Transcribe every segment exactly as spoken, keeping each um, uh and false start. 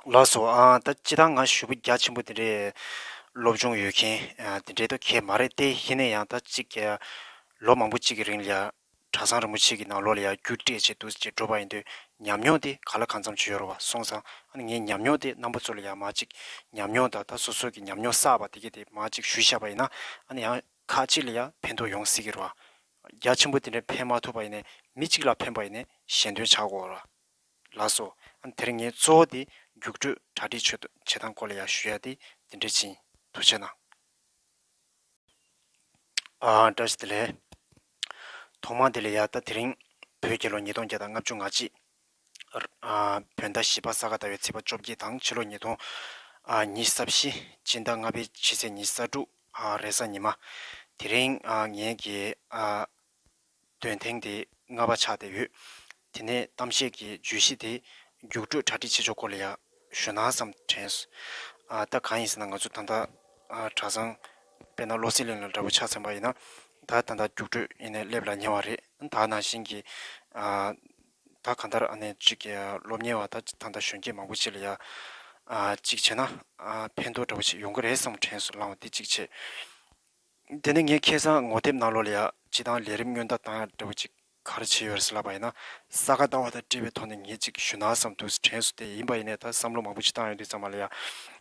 ལགས་སོ། ཨ་ད་སྤྱིར་བཏང་ང་ཞེ་པོ་རྒྱ་ཆེན་པོ་དེ་འདྲའི་སློབ་སྦྱོང་ཡོད་མཁན་ཨ་དེ་འདྲའི་ད་གང་ཡང་མ་རེད་དེ། ཡིན་ན་ཡང་ད་ཅིག་ལོ་མང་པོ་ཅིག་གི་རིང་ལ་ཡ་གྲྭ་ཚང་རིན་པོ་ཆེ་གི་ནང་ལོགས་ལ་ཡ་རྒྱུགས་སྤྲད་བྱས་འདུག་སེ་བྱས་འགྲོ་བ་ཡིན་དུས་ཉམས་མྱོང་དེ་ག་ལ་གང་འཚམ་ཅིག་ཡོད་རེད་བ། སོང་ཙང་ཨ་ནི་ངས་ཉམས་མྱོང་དེ་རྣམ་པ་ཚོ་ལ་ཡ་མར་ཅིག་ཉམས་མྱོང་དང་ད་སོ་སོ་གི་ཉམས་མྱོང་བསགས་པ་དེ་གས་དེ་མར་ཅིག་ཞུས་བཞག་པ་ཡིན་ན་ཨ་ནི་ཡང་ཁག་ཅིག་ལ་ཡ་ཕན་ཐོགས་ཡོང་སྲིད་ཀྱི་རེད་བ། རྒྱ་ཆེན་པོ་དེ་འདྲ་ཕན་མ་ཐོགས་པ་ཡིན་ནའི་མི་གཅིག་ལ་ཕན་པ་ཡིན་ནའི་གཞན་དོན་ཆགས་དགོས་རེད་བ། ལགས་སོ། ཨ་ནི་དེ་རིང་ངའི་གཙོ་བོ་དེ་རྒྱུགས་སྤྲོད་གྲ་སྒྲིག་བྱེད་བྱེད་སྟངས་སྐོར་ལ་ཡ་ཞུ་ཡ་དེ་དེ་འདྲ་ཅིག་ཡིན། ཐུགས་རྗེ་གནང་། ཨ་བཀྲ་ཤིས་བདེ་ལེགས། ཐོག་མ་དེ་ལ་ཡ་ད་དེ་རིང་བོད་རྒྱལ་ལོ་ཉིས་སྟོང་བརྒྱ་དང་ལྔ་བཅུ་ང་གཅིག་ཨ་བོད་ཟླ་བཞི་པ་ས་ག་ཟླ་བའི་ཚེས་པ་བཅོ་བརྒྱད་དང་ཕྱི་ལོ་ཉིས་སྟོང་ཨ་ཉི་ཤུ་རྩ་བཞི་སྤྱི་ཟླ་ལྔ་པའི་ཕྱི་ཚེས་ཉི་ཤུ་རྩ་དྲུག་ཨ་རེས་གཟའ་ཉི་མ། དེ་རིང་ཨ་ངེད་ཀྱི་ཨ་འདོན་ཐེངས་དེ་ལྔ་པ་ཆགས་བསྡད་ཡོད། དེ་ནས་གཏམ་བཤད་ཀྱི་བརྗོད་གཞི་དེ་རྒྱུགས་སྤྲོད་གྲ་སྒྲིག་བྱེད་ཕྱོགས་སྐོར་ལ་ཡ་ཞུ་ན་བསམ་དྲན་སོང་། ཨ་ད་གང་ཡིན་ཟེར་ན་ང་ཚོ་ད་ལྟ་ཨ་གྲྭ་ཚང་དཔེར་ན་བློ་གསལ་གླིང་ལ་འདྲ་པོ་ཆ་མཚོན་པ་ཡིན་ན་ད་ད་ལྟ་རྒྱུགས་སྤྲོད་ཡིན་ནའི་སླེབས་ལ་ཉེ་བ་རེད། ད་ནང་བཞིན་གྱི་ཨ་ད་གང་ལྟར་ཨ་ནི་གཅིག་གི་སློབ་གཉེར་བ་ད་ད་ལྟ་གཞོན་སྐྱེས་མང་པོ་ཅིག་ལ་ཡ་ཨ་གཅིག་བྱས་ན་ཨ་ཕན་ཐོགས་འདྲ་པོ་ཅིག་ཡོང་གི་རེད་བསམ་དྲན་སོང་། ལའང་དེ་གཅིག་བྱས། དེ་ནས་ངས་ཁ་སང་ངོ་དེབ་ནང་ལོགས་ལ་ཡ་སྤྱིར་བཏང་ལས་རིམ་སྔོན་བརྡ་བཏང་ཡ་འདྲ་པོ་ཅིག་ག་རེ་བྱས་ཡོད་རེད་ཟེར་ལབ་པ་ཡིན་ན། ས་ག་ཟླ་བ་དང་འབྲེལ་བའི་ཐོག་ནས་ངས་ཅིག་ཞུ་ན་བསམ་འདུག་དྲན་སོང་། དེ་ཡིན་པ་ཡིན་ནའི་ད་བསམ་བློ་མང་པོ་ཅིག་བཏང་ཡོང་དུས་ཙམ་པ་ལ་ཡ་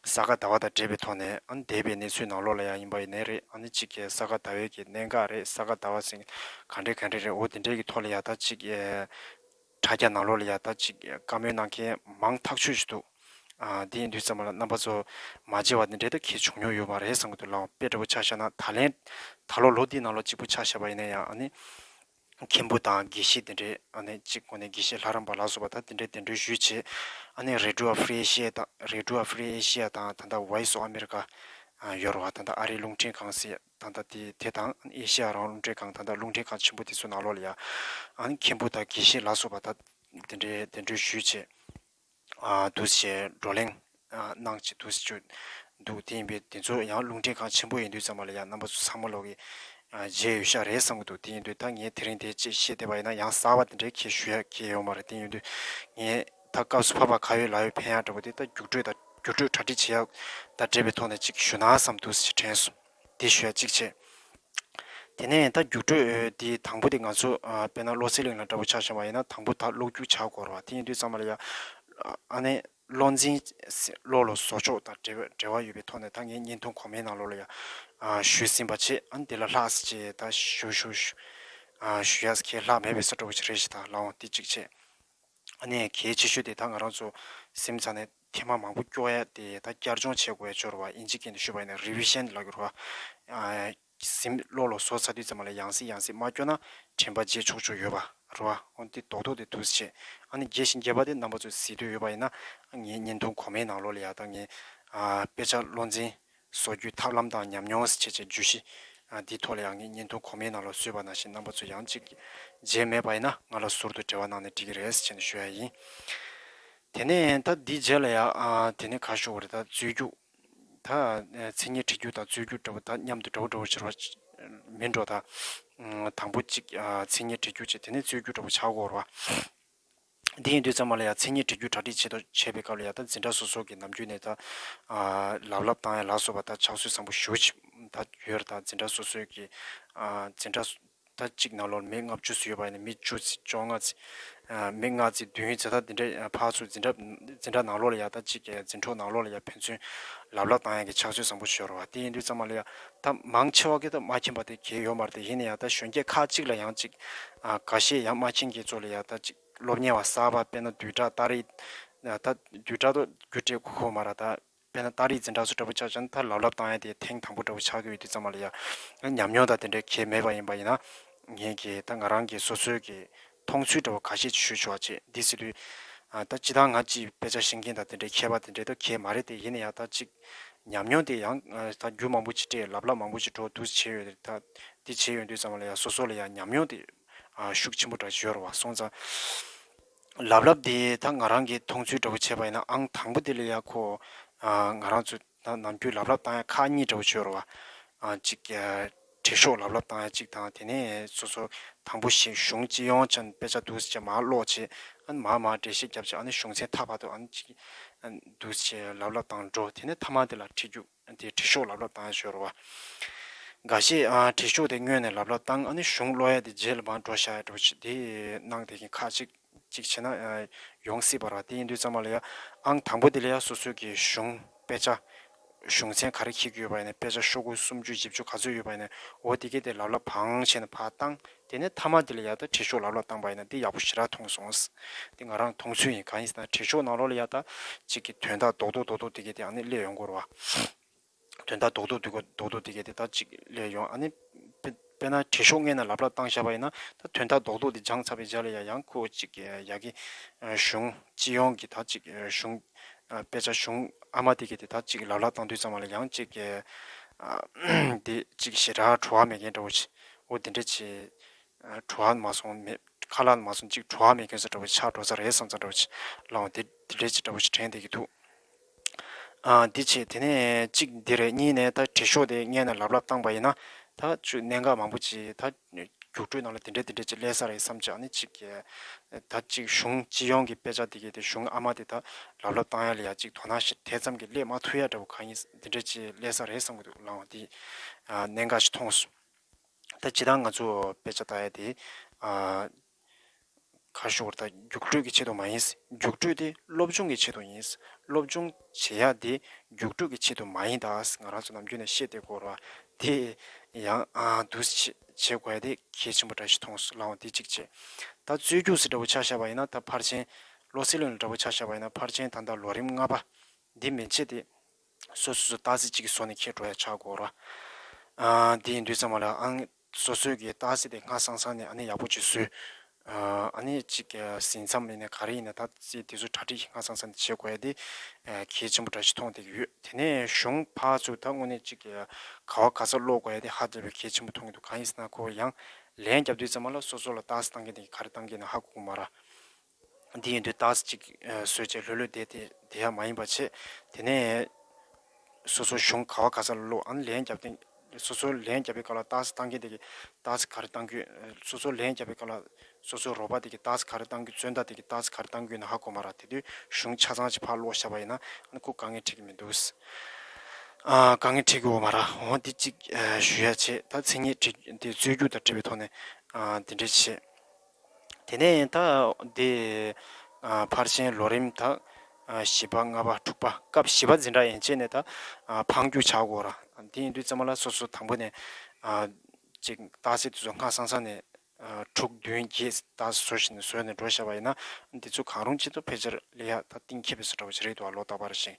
ས་ག་ཟླ་བ་དང་འབྲེལ་བའི་ཐོག་ནས་ཨ་ནི་འདས་པའི་གནས་ཚུལ་ནང་ལོགས་ལ་ཡ་ཡིན་པ་ཡིན་ནའི་རེད། ཨ་ནི་ཅིག་གི་ས་ག་ཟླ་བའི་གི་གནད་འགག་རེད། ས་ག་ཟླ་བ་ཟེར་ག་འདྲས་ག་འདྲས་རེད། འོ་དེ་འདྲས་ཀྱི་ཐོག་ལ་ཡ་ད་ཅིག་གི་དྲ་རྒྱ་ནང་ལོགས་ལ་ཡ་ད་ཅིག་བཀའ་མོལ་གནང་མཁན་མང་ཐག་ཆོད་ཅིག་འདུག་ཨ་དེ་ཡིན་དུས་ཙམ་པ་ལ་རྣམ་པ་ཚོ་མ་བརྗེད་པ་དེ་འདྲའི་ད་གལ་བྱུང་མྱོང་ཡོད་མ་རེད་བསམ་གྱི་འདུག་ལའང་དཔེ་འདྲ་པོ་ཆ་བཞག་ན་ད་ལན་ད་ལོ་ལོ་འདིའི་ནང་ལོགས་གཅིག་པུ་ཆ་བཞག་པ་ཡིན་ན་ཡང་ཨ་ནི་མཁན་པོ་དང་དགེ་བཤེས་དེ་འདྲའི་ཨ་ནི་གཅིག་ངོས་ནས་དགེ་བཤེས་ལྷ་རམས་པ་ལ་སོགས་པ་ད་དེ་འདྲའི་གདན་འདྲེན་ཞུས་བྱས། ཨ་ནི་Radio Free Asia དང་Radio Free Asia དང་ད་ལྟ་Voice of America ཡོད་རེད་བ། ད་ལྟ་ཨ་རིའི་རླུང་འཕྲིན་ཁང་ཟེར་ད་ལྟ་དེ་དེ་དང་ཨེ་ཤེ་ཡ་རང་དབང་རླུང་འཕྲིན་ཁང་ད་ལྟ་རླུང་འཕྲིན་ཁང་ཆེན་པོ་དེ་ཚོ་ནང་ལོགས་ལ་ཡ་ཨ་ནི་མཁན་པོ་དང་དགེ་བཤེས་ལ་སོགས་པ་ད་དེ་འདྲའི་གདན་འདྲེན་ཞུས་བྱས། ཨ་འདུག་སེ་བགྲོ་གླེང་ཨ་གནང་བྱས་འདུག་སེ་བྱས་འདུག་དེ་ཡིན་པས་དེ་ཚོ་ཡང་རླུང་འཕྲིན་ཁང་ཆེན་པོ་ཡིན་དུས་ཙམ་པ་ལ་ཡང་རྣམ་པ་ཚོ་ཚང་མ་ལོག་གི་ཨ་མཇལ་ཡོད་ཤག་རེད་བསམ་གྱི་འདུག་དེ་ཡིན་དུས་ད་ངས་དེ་རིང་དེ་ཅིག་བཤད་བསྡད་པ་ཡིན་ན་ཡང་གསར་པ་དེ་འདྲའི་ཁྱེད་ཞུ་ཡ་ཁྱེད་ཡོད་མ་རེད། དེ་ཡིན་དུས་ངས་ད་སྐབས་སུ་བབ་པ་ག་ཡོད་ལ་ཡོད་ཕན་ཡ་འདྲ་པོ་དེ་ད་རྒྱུགས་སྤྲོད་ད་རྒྱུགས་སྤྲོད་གྲ་སྒྲིག་བྱེད་ཡ་ད་འབྲེལ་བའི་ཐོག་ནས་ཅིག་ཞུ་ན་བསམ་འདུག་སེ་དྲན་སོང་། དེ་ཞུ་ཡ་གཅིག་བྱས། དེ་ནས་ད་རྒྱུགས་སྤྲོད་འདི་དང་པོ་དེ་ང་ཚོ་ཨ་དཔེར་ན་བློ་གསལ་གླིང་ལ་འདྲ་པོ་ཆ་བཞག་པ་ཡིན་ན་དང་པོ་ད་ཀློག་རྒྱུགས་ཆགས་དགོས་རེད་བ། དེ་ཡིན་དུས་ཙམ་པ་ལ་ཡ་ཨ་ནི་བློ་འཛིན་བློ་ལ་བཟོ་ཕྱོགས་དང་འབྲེལ་བ་འབྲེལ་བ་ཡོད་པའི་ཐོག་ནས་ད་ངས་བརྙན་ཐུང་གོང་མའི་ནང་ལོགས་ལ་ཡ་ཨ་ཞུས་ཟིན་པ་བྱས། ཨ་ནི་དེ་ལ་ལྷག་ཙམ་ཅིག་ད་ཞུ་ཞུ་ཞུ་ཨ་ཞུ་ཡ་ཁས་ལྷག་མེད་པའི་ས་འདྲ་པོ་ཅིག་རེད་ཤག་ད་ལའང་དེ་གཅིག་བྱས། ཨ་ནི་གལ་ཆེ་ཤོས་དེ་ད་ང་རང་ཚོ་སེམས་ཚ་ནས་ཐེངས་མ་མང་པོ་སྐྱོར་ཡ་དེ་ད་བསྐྱར་སྦྱོང་བྱེད་དགོས་ཡ་ཅིག་ཡོད་རེད་བ། ཨིན་ཇི་སྐད་ནས་ཞུས་པ་ཡིན་ན་རི་བི་ཤན་ལབ་ཀྱི་རེད་བ། ཨ་སེམས་བློ་ལ་བཟོ་ཚར་དུས་ཙམ་པ་ལ་ཡང་སེ་ཡང་སེ་མ་སྐྱོར་ན་དྲན་པ་བརྗེད་ཆོག་ཆོག་ཡོད་པ་རེད་བ། འོ་དེ་རྡོག་རྡོག་དེ་འདུག་སེ་བྱས། ཨ་ནི་རྒྱས་ཤིང་རྒྱས་པ་དེ་རྣམ་པ་ཚོས་གཟིགས་འདོད་ཡོད་པ་ཡིན་ན་ངའི་བརྙན་ཐུང་གོང་མའི་ནང་ལོགས་ལ་ཡ་ད་ངས་ཨ་དཔེ་ཆ་བློ་འཛིན་བཟོ་རྒྱུའི་ཐབས་ལམ་དང་ཉམས་མྱོང་ཟེར་བྱས་བྱས་བརྗོད་གཞི་ཨ་འདིའི་ཐོག་ལ་ཡང་ངས་བརྙན་ཐུང་གོང་མའི་ནང་ལ་བཟོས་པ་ནང་བཞིན་རྣམ་པ་ཚོ་ཡང་གཅིག་མཇལ་མེད་པ་ཡིན་ན་ང་ལ་ཟུར་དུ་འབྲེལ་བ་གནང་ནས་འགྲིག་གི་རེད་ཟེར་བྱས་ནས་ཞུ་ཡ་ཡིན། དེ་ནས་ད་འདིའི་རྗེས་ལ་ཡ་ཨ་དེ་ནས་ག་ཞུ་བ་རེད། ད་རྩོད་རྒྱུགས་ད་མཚན་སྙན་འབྲི་རྒྱུ་དང་རྩོད་རྒྱུགས་འདྲ་པོ་ད་མཉམ་དུ་འདྲ་པོ་འདྲ་པོ་བྱེད་པ་མིན་འགྲོ། ད་དང་པོ་གཅིག་ཨ་མཚན་སྙན་འབྲི་རྒྱུགས་བྱས་དེ་ནས་རྩོད་རྒྱུགས་འདྲ་པོ་བྱ་དགོས་རེད་བ། འདི་ཡིན་དུས་ཙམ་པ་ལ་ཡང་མཚན་སྙན་འབྲི་རྒྱུགས་གྲ་སྒྲིག་བྱེད་དུ་བྱེད་པའི་སྐབས་ལ་ཡང་ད་འཛིན་གྲྭ་སོ་སོ་གི་ནམ་རྒྱུན་ནས་ད་ཨ་ལབ་ལབ་བཏང་ཡ་ལ་སོགས་པ་ད་ཕྱག་སྲོལ་བཟང་པོ་ཞེ་པོ་ཅིག་ད་ཡོད་རེད། ད་འཛིན་གྲྭ་སོ་སོའི་གི་ཨ་འཛིན་གྲྭ་སོ་ད་གཅིག་ནང་ལོགས་མི་ལྔ་བཅུ་ཙམ་ཡོད་པ་ཡིན་ན་མི་བཅུ་ཙམ་བཅོ་ལྔ་ཙམ་ཨ་མི་ལྔ་ཙམ་བདུན་ཙམ་ད་འདི་འདྲ་ཕར་ཚུར་འཛིན་གྲྭ་འཛིན་གྲྭ་ནང་ལོགས་ལ་ཡང་ད་གཅིག་གི་འཛིན་གྲོགས་ནང་ལོགས་ལ་ཡང་ཕན་ཚུན་ལབ་ལབ་བཏང་ཡ་གི་ཕྱག་སྲོལ་བཟང་པོ་ཞིག་ཡོད་རེད་བ། དེ་ཡིན་དུས་ཙམ་པ་ལ་ཡང་ད་མང་ཆེ་བ་གི་ད་མ་མཁྱེན་པ་དེ་གལ་ཡོད་མ་རེད། དེ་ཡིན་ན་ཡང་ད་གཞོན་སྐྱེས་ཁག་ཅིག་ལ་ཡང་ཅིག་ཨ་འགའ་ཤས་ཡང་མ་མཁྱེན་མཁན་ཚོ་ལ་ཡང་ད་ཅིག་སློབ་གཉེར་བ་གསར་པ་དཔེར་ན་བསྡུས་གྲྭ་ཏ་རིག་ད་བསྡུས་གྲྭ་དུ་རྒྱུགས་སྤྲད་དགོས་མ་རེད། ད་དཔེར་ན་ཏ་རིག་འཛིན་གྲྭ་སུ་འདྲ་པོ་ཆགས་ཀྱང་ད་ལབ་ལབ་བཏང་ཡ་དེ་ཐེངས་དང་པོ་འདྲ་པོ་ཆགས་ཀྱི་ཡོད་དུས་ཙམ་པ་ལ་ཡང་ཉམས་མྱོང་དང་དེ་འདྲའི་གལ་མེད་པ་ཡིན་པ་ཡིན་ན་ངས་ཀྱིས་ད་ང་རང་གི་སོ་སོའི་གི་མཐོང་ཚུལ་འདྲ་པོ་ཁ་ཤས་ཅིག་ཞུ་ཆོག་པ་བྱས། འདི་ཟེར་དུས་ཨ་ད་སྤྱིར་བཏང་ང་ཅིག་དཔེ་ཆ་ཤེས་མཁན་དང་དེ་འདྲའི་མཁས་པ་དེ་འདྲའི་ད་གལ་མ་རེད་དེ། ཡིན་ན་ཡང་ད་ཅིག་ཉམས་མྱོང་དེ་ཡང་ཨ་ད་རྒྱུགས་མང་པོ་ཅིག་སྤྲད་ལབ་ལབ་མང་པོ་ཅིག་འགྲོ་འདུག་བྱས་ཡོད་རེད། ད་འདི་བྱས་ཡོང་དུས་ཙམ་པ་ལ་ཡང་སོ་སོ་ལ་ཡང་ཉམས་མྱོང་དེ་ཨ་ཤུགས་ཆེན་པོ་འདྲ་ཞིག་ཡོད་རེད་བ། སོང་ཙང་ལབ་ལབ་དེ་ད་ང་རང་གི་མཐོང་ཚུལ་འདྲ་པོ་བྱས་པ་ཡིན་ན་ཨང་དང་པོ་དེ་ལ་ཡ་ཁོ་ཨ་ང་རང་ཚོ་ད་ནམ་རྒྱུན་ལབ་ལབ་བཏང་ཡ་ཁག་གཉིས་འདྲ་པོ་ཅིག་ཡོད་རེད་བ། ཨ་གཅིག་ཨ་བྲིས་ཤོག་ལབ་ལབ་བཏང་ཡ་གཅིག་དང་། དེ་ནས་སོ་སོ་དང་པོ་ཞིག་གཞུང་སྤྱི་ཡོངས་ཀྱང་དཔེ་ཆ་འདུག་སེ་བྱས་མར་ཀློག་བྱས། ཨ་ནི་མར་མར་འགྲེལ་བཤད་བརྒྱབ་བྱས། ཨ་ནི་གཞུང་ཚན་མཐའ་བར་དུ་ཨ་ནི་ཅིག་ཨ་འདུག་སེ་ལབ་ལབ་བཏང་འགྲོ། དེ་ནས་མཐའ་མ་དེ་ལ་བྲིས་རྒྱུ། དེ་བྲིས་ཤོག་ལབ་ལབ་བཏང་ཡ་ཞོར་བ། འགའ་ཤས་ཨ་བྲིས་ཤོག་དེ་སྔོན་ནས་ལབ་ལབ་བཏང་། ཨ་ནི་གཞུང་ཀློག་ཡ་དེ་རྗེས་ལ་མར་འགྲོ་བཞག་ཡ་འདྲ་བོ་ཅིག་དེ་གནང་བསྡད་མཁན་ཁག་ཅིག་ཅིག་བྱས་ན་ཨ་ཡོང་སྲིད་པ་རེད། དེ་ཡིན་དུས་ཙམ་པ་ལ་ཡ་ཨང་དང་པོ་དེ་ལ་ཡ་སོ་སོའི་གི་གཞུང་དཔེ་ཆ། གཞུང་ཚན་ག་རེ་འཁྱེར་གྱི་ཡོད་པ་ཡིན་ན། དཔེ་ཆ་ཤོག་གུ་སུམ་ཅུ་བཞི་བཅུ་ག་ཚོད་ཡོད་པ་ཡིན་ན། འོ་དེ་གས་དེ་ལབ་ལབ་བང་བྱས་ནས་ཕར་བཏང་། དེ་ནས་མཐའ་མ་དེ་ལ་ཡ་ད་བྲིས་ཤོག་ལབ་ལབ་བཏང་པ་ཡིན་ན་འདི་ཡག་པོ་ཞེ་དྲག་མཐོང་སོང་། འདི་ང་རང་མཐོང་ཚུལ་ཡིན། གང་ཡིན་ཟེར་ན་བྲིས་ཤོག་ནང་ལོགས་ལ་ཡ་ད་ཅིག་གི་དོན་དག་རྡོག་རྡོག་རྡོག་རྡོག་དེ་གས་དེ་ཨ་ནི་སླེབས་ཡོང་གི་རེད་བ། དོན་དག་རྡོག་རྡོག་དེ་གོ་རྡོག་རྡོག་དེ་གས་དེ་ད་ཅིག་སླེབས་ཡོང་། ཨ་ནི་དཔེ་དཔེར་ན་བྲིས་ཤོག་སྔོན་ནས་ལབ་ལབ་བཏང་བཞག་པ་ཡིན་ན། ད་དོན་དག་རྡོག་རྡོག་དེ་སྦྱངས་ཚར་བའི་རྗེས་ལ་ཡ་ཡང་ཁོ་ཅིག་ཡ་གི་གཞུང་སྤྱི་ཡོངས་ཀྱི་ད་ཅིག་གཞུང་དཔེ་ཆ་གཞུང་ཨ་མ་དེ་གས་དེ་ད་ཅིག་ལབ་ལབ་བཏང་དུས་ཙམ་པ་ལ་ཡང་ཅིག་དེ་ཅིག་ཞེ་དྲག་བྲོ་བ་མེད་མཁན་འདྲ་བོ་ཅིག་འོ་དེ་འདྲ་ཅིག་བྲོ་བ་མ་སོང་། མེད་ཁ་ལག་མ་སོང་། ཅིག་བྲོ་བ་མེད་མཁན་ཟེར་འདྲ་བོ་ཆགས་འགྲོ་ས་རེད་བསམ་ས་འདྲ་བོ་ཅིག་ལའང་དེ་དེ་འདྲ་ཅིག་འདྲ་བོ་ཅིག་དྲན་བསྡད་ཀྱི་འདུག་ཨ་འདི་བྱས། དེ་ནས་གཅིག་འདི་རེད། གཉིས་ནས་ད་བྲིས་ཤོག་དེ་སྔོན་ནས་ལབ་ལབ་བཏང་པ་ཡིན་ན། ད་ཅིག་གནད་འགག་མང་པོ་ཅིག་ད་རྒྱུགས་སྤྲོད་ནང་ལ་དེ་འདྲ་དེ་འདྲ་ཅིག་སླེབས་ས་རེད་བསམ་བྱས། ཨ་ནི་ཅིག་ད་ཅིག་གཞུང་སྤྱི་ཡོངས་ཀྱི་དཔེ་ཆ་དེ་གས་དེ་གཞུང་ཨ་མ་དེ་ད་ལབ་ལབ་བཏང་ཡ་ལ་ཡ་ཅིག་དོ་སྣང་ཞིག་དེ་ཙམ་གྱིས་སླེབས་མ་ཐུབ་ཡ་འདྲ་བོ་གང་ཡིན་དེ་འདྲ་ཅིག་སླེབས་ས་རེད་བསམ་གྱི་འདུག་ལའང་དེ་ཨ་གནད་འགག་ཞིག་མཐོང་སོང་། ད་སྤྱིར་བཏང་ང་ཚོ་དཔེ་ཆ་ལྟ་ཡ་དེ་ཨ་ག་རེ་ཞུ་དགོས་རེད། ད་རྒྱུགས་སྤྲོད་ཀྱི་ཆེད་དུ་མ་ཡིན། རྒྱུགས་སྤྲོད་དེ་སློབ་སྦྱོང་གི་ཆེད་དུ་ཡིན། སློབ་སྦྱོང་བྱེད་ཡ་དེ་རྒྱུགས་སྤྲོད་ཀྱི་ཆེད་དུ་མ་ཡིན། ད་ང་རང་ཚོ་ནམ་རྒྱུན་ནས་བཤད་བསྡད་ཀྱི་ཡོད་རེད་བ། དེ་ཡང་ཨ་འདུག་སེ་བྱེད་དགོས་ཡ་དེ་གལ་ཆེན་པོ་འདྲ་ཞིག་མཐོང་སོང་། ལའང་དེ་གཅིག་བྱས། ད་རྩོད་རྒྱུགས་ཟེར་འདྲ་བོ་ཆ་བཞག་པ་ཡིན་ན། ད་ཕར་ཕྱིན་བློ་གསལ་ལོ་ནས་འདྲ་བོ་ཆ་བཞག་པ་ཡིན་ན། ཕར་ཕྱིན་ད་ལྟ་ལོ་རིམ་ལྔ་པ་འདི་མན་ཆད་དེ་སོ་སོ་སོ་རྟགས་གསལ་གཅིག་གི་བཟོ་ནས་འཁྱེར་འགྲོ་ཡ་ཆགས་ཀྱི་ཡོད་རེད་བ། ཨ་འདི་ཡིན་དུས་ཙམ་པ་ལ་ཨང་སོ་སོའི་གི་རྟགས་གསལ་དེ་སྔ་སང་སང་ནས་ཨ་ནི་ཡག་པོ་ཅིག་བཟོས། ཨ་ནི་ཅིག་ཟིན་མཚམས་ཡིན་ན་ག་རེ་ཡིན་ན། ད་རྩིས་དེ་ཚོ་གྲ་སྒྲིག་སྔ་སང་སང་ནས་བྱེད་དགོས་ཡ་དེ་གལ་ཆེན་པོ་འདྲ་ཞིག་མཐོང་བསྡད་ཀྱི་ཡོད། དེ་ནས་གཞུང་ཕར་ཚུར་ད་དངོས་གནས་ཅིག་ག་བ་ག་ས་ཀློག་དགོས་ཡ་དེ་ཧ་ལས་པའི་གལ་ཆེན་པོ་མཐོང་གི་འདུག་གང་ཡིན་ཟེར་ན་ཁོ་ཡང་ལན་རྒྱབ་དུས་ཙམ་པ་ལ་སོ་སོ་ལ་རྟགས་གསལ་བཏང་མཁན་དེ་ག་རེ་བཏང་མཁན་ཡིན་ན་ཧ་གོ་གི་མ་རེད། འདི་ཡིན་དུས་རྟགས་གཅིག་བཟོས་བྱས་ལྷོད་ལྷོད་བསྡད་དེ་བསྡད་ཡ་མ་ཡིན་པ་བྱས། དེ་ནས་སོ་སོ་གཞུང་ག་བ་ག་ས་ལ་ཀློག་ཨ་ནི་ལན་རྒྱབ་སྟེ། སོ་སོ་ལན་རྒྱབ་པའི་སྐབས་ལ་རྟགས་གསལ་བཏང་མཁན་དེ་གིས་རྟགས་གསལ་ག་རེ་བཏང་གི། སོ་སོ་ལན་རྒྱབ་པའི་སྐབས་ལ་སོ་སོའི་རོགས་པ་དེ་གིས་རྟགས་གསལ་ག་རེ་བཏང་གི། བཙོན་བདག་དེ་གིས་རྟགས་གསལ་ག་རེ་བཏང་གི་ཡོད་ན་ཧ་གོ་མ་རེད། དེ་དུས་གཞུང་ཆ་ཚང་ཅིག་ཕར་ཀློག་བཞག་པ་ཡིན་ན་ཨ་ནི་ཁོ་དཀའ་ངལ་འཕྲད་ཀྱི་མི་འདུག་ཨ་དཀའ་ངལ་འཕྲད་ཀྱི་ཡོད་མ་རེད། འོ་འདི་གཅིག་ཞུ་ཡ་བྱས། ད་མཚན་ཉིད་འདི་རྩོད་རྒྱུགས་དང་འབྲེལ་བའི་ཐོག་ནས་འདི་འདྲས་བྱས། དེ་ནས་ད་དེ་ཨ་ཕར་ཕྱིན་ལོ་རིམ་ད་ཨ་བཞི་པ་ལྔ་པ་དྲུག་པ་སྐབས་བཞི་པ་འཛིན་གྲྭ་ཡན་ཆད་ནས་ད་ཨ་འཕང་རྒྱུག་བྱ་དགོས་ར། དེ་ཡིན་དུས་ཙམ་པ་ལ་སོ་སོ་དང་པོ་ནས་ཨ་ཅིག་རྟགས་གསལ་དེ་ཚོ་སྔ་སང་སང་ནས་ཨ་དྲུག་བདུན་བརྒྱད་རྟགས་བཟོ་བཞིན་བཟོས་ནས་འགྲོ་བཞག་པ་ཡིན་ན། འདི་ཚོ་གང་རུང་ཅིག་ཏུ་ཕལ་ཆེར་ལས་ཡ་ད་གཏིང་འཁེལ་བའི་བཟོ་འདྲ་བོ་ཞིག་རེད་འདུག་ཨ་ལོ་རྟག་པར་བཞིན།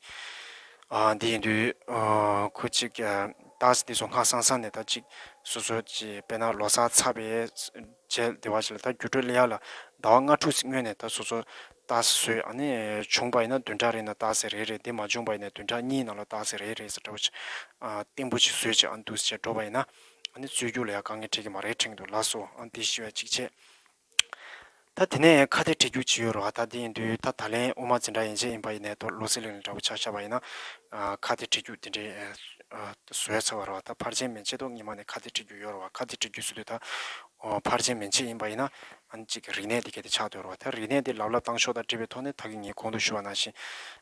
ཨ་འདི་ཡིན་དུས་ཨ་ཁོ་ཅིག་ཨ་རྟགས་གསལ་དེ་ཚོ་སྔ་སང་སང་ནས་ད་ཅིག་སོ་སོ་ཅིག་དཔེར་ན་ལོ་གསར་ཚར་བའི་རྗེས་དེ་བ་ཞིག་ལ་ད་རྒྱུགས་སྤྲོད་ལས་ཡ་ལ་ཟླ་བ་ལྔ་དྲུག་ཙམ་སྔོན་ནས་ད་སོ་སོ་རྟགས་གསལ་བཟོས། ཨ་ནི་བྱུང་བ་ཡིན་ན་བདུན་ཕྲག་རེའི་ནང་རྟགས་གསལ་རེ་རེ། དེ་མ་བྱུང་བ་ཡིན་ན་བདུན་ཕྲག་གཉིས་ནང་ལ་རྟགས་གསལ་རེ་རེ་ཟེར་འདྲ་བོ་ཅིག་ཨ་བརྟན་པོ་ཅིག་བཟོས་བྱས་ཨ་འདུག་སེ་བྱས་འགྲོ་བ་ཡིན་ན། ཨ་ནི་རྩོད་རྒྱུགས་ལ་ཡ་དཀའ་ངལ་འཕྲད་ཀྱི་མ་རེད་དྲན་གྱི་འདུག་ལགས་སོ། ཨ་འདི་ཞུ་ཡ་གཅིག་བྱས། ད་དེ་ནས་ཁ་གཏད་བྲིས་རྒྱུགས་ཅིག་ཡོད་རེད་བ། ད་དེ་ཡིན་དུས་ད་ད་ལན་དབུ་མ་འཛིན་གྲྭ་ཡན་ཆད་ཡིན་པ་ཡིན་ནའི་ད་བློ་གསལ་ལོ་ནས་འདྲ་བོ་ཆ་བཞག་པ་ཡིན་ན། ཨ་ཁ་གཏད་བྲིས་རྒྱུགས་དེ་འདྲའི་ཨ་བཟོས་ཚར་བ་རེད་བ། ད་ཕར་ཕྱིན་མན་ཆད་དུ་སྔོན་མ་ནས་ཁ་གཏད་བྲིས་རྒྱུགས་ཡོད་རེད་བ། ཁ་གཏད་བྲིས་རྒྱུགས་ཟེར་དུས་ད་ཨོ་ཕར་ཕྱིན་མན་ཆད་ཡིན་པ་ཡིན་ན་ཨ་ནི་གཅིག་གི་རིག་གནས་དེ་ག་དེ་ཆགས་སྡོད་རེད་བ། ད་རིག་གནས་དེ་ལབ་ལབ་བཏང་ཕྱོགས་དང་འབྲེལ་བའི་ཐོག་ནས་ད་གིན་ངས་གོང་དུ་ཞུས་པ་ནང་བཞིན་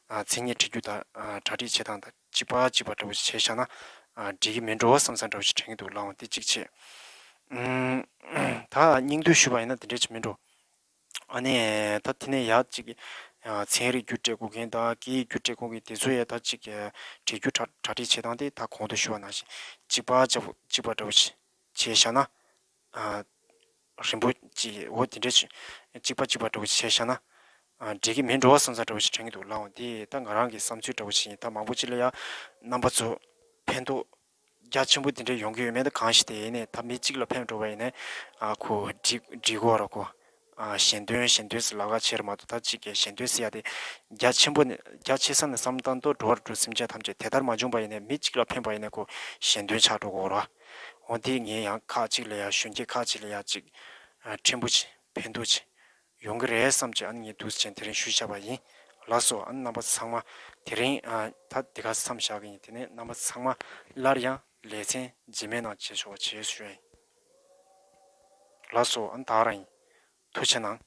ཨ་མཚན་ཉིད་བྲིས་རྒྱུགས་དང་ཨ་གྲ་སྒྲིག་བྱེད་སྟངས་དང་གཅིག་པ་གཅིག་པ་འདྲ་བོ་ཞིག་བྱས་བཞག་ན་ཨ་འགྲིག་གི་མིན་འགྲོ་བསམ་བསམ་འདྲ་བོ་ཞིག་དྲན་གྱི་འདུག་ལགས་འོང་། དེ་གཅིག་བྱས། ཨུམ། ད་སྙིང་བསྡུས་ཞུས་པ་ཡིན་ན་དེ་འདྲས་ཅིག་མིན་འགྲོ། ཨ་ནི་ད་དེ་ནས་ཡར་ཅིག་ཨ་ཚན་རིག་རྒྱུགས་སྤྲད་དགོས་མཁན་དང་སྐད་ཡིག་རྒྱུགས་སྤྲད་དགོས་མཁན་དེ་ཚོ་ཡ་ད་ཅིག་ཨ་བྲིས་རྒྱུགས་གྲ་གྲ་སྒྲིག་བྱེད་སྟངས་དེ་ད་གོང་དུ་ཞུས་པ་ནང་བཞིན་གཅིག་པ་གཅིག་པ་གཅིག་པ་འདྲ་བོ་ཞིག་བྱས་བཞག་ན། ཨ་རིང་པོ་ཅིག་འོ་དེ་འདྲས་ཅིག་གཅིག་པ་གཅིག་པ་འདྲ་བོ་ཞིག་བྱས་བཞག་ན། ཨ་འགྲིག་གི་མིན་འགྲོ་བསམ་ས་འདྲ་བོ་ཞིག་དྲན་གྱི་འདུག་ལགས་འོང་། དེ་ད་ང་རང་གི་བསམ་ཚུལ་འདྲ་བོ་ཞིག་ཡིན། ད་མང་པོ་ཅིག་ལ་ཡ་རྣམ་པ་ཚོ་ཕན་ཐོགས་རྒྱ་ཆེན་པོ་དེ་འདྲ་ཡོང་གི་ཡོད་མེད་ད་གང་ཞིག་དེ་ཡིན་ནའི་ད་མི་གཅིག་ལ་ཕན་འགྲོ་བ་ཡིན་ནའི་ཨ་ཁོ་འགྲིག་འགྲིག་གོ་ར་ཁོ། ཨ་ཞལ་འདོན་ཞལ་འདོན་ཟེར་ལབ་ག་ཆེར་མ་གཏོགས་ད་གཅིག་གི་ཞལ་འདོན་ཟེར་ཡ་དེ་རྒྱ་ཆེན་པོ་ནས་རྒྱ་ཆེ་ས་ནས་བསམ་བཏང་དུ་འགྲོ་བར་འགྲོ་སེམས་ཅན་ཐམས་ཅད་དེ་ལྟར་མ་བྱུང་བ་ཡིན་ནའི་མི་གཅིག་ལ་ཕན་པ་ཡིན་ནའི་ཁོ་ཞལ་འདོན་ཆགས་འགྲོ་གོ་ར། འོ་དེ་ངས་ཡང་ཁག་ཅིག་ལ་ཡ་གཞོན་སྐྱེས་ཁག་ཅིག་ལ་ཡ་ཅིག་ཨ་ཕྲན་བུ་ཅིག་ཕན་ཐོགས་ཅིག་ཡོང་གི་རེད་བསམ་བྱས་ཨ་ནི་ངས་འདུག་སེ་བྱས་དེ་རིང་ཞུས་བཞག་པ་ཡིན། ལགས་སོ། ཨ་ནི་རྣམ་པ་ཚང་མ་དེ་རིང་ཨ་ད་འདི་ག་མཚམས་བཞག་གི་ཡིན། དེ་ནས་རྣམ་པ་ཚང་མ་སླར་ཡང་ལེ་ཚན་རྗེས་མའི་ནང་མཇལ་ཆོག་པ་བྱེད་ཞུ་ཡ་ཡིན། ལགས་སོ། ཨ་ནི་ད་ག་རང་ཡིན། ཐུགས་རྗེ་གནང་།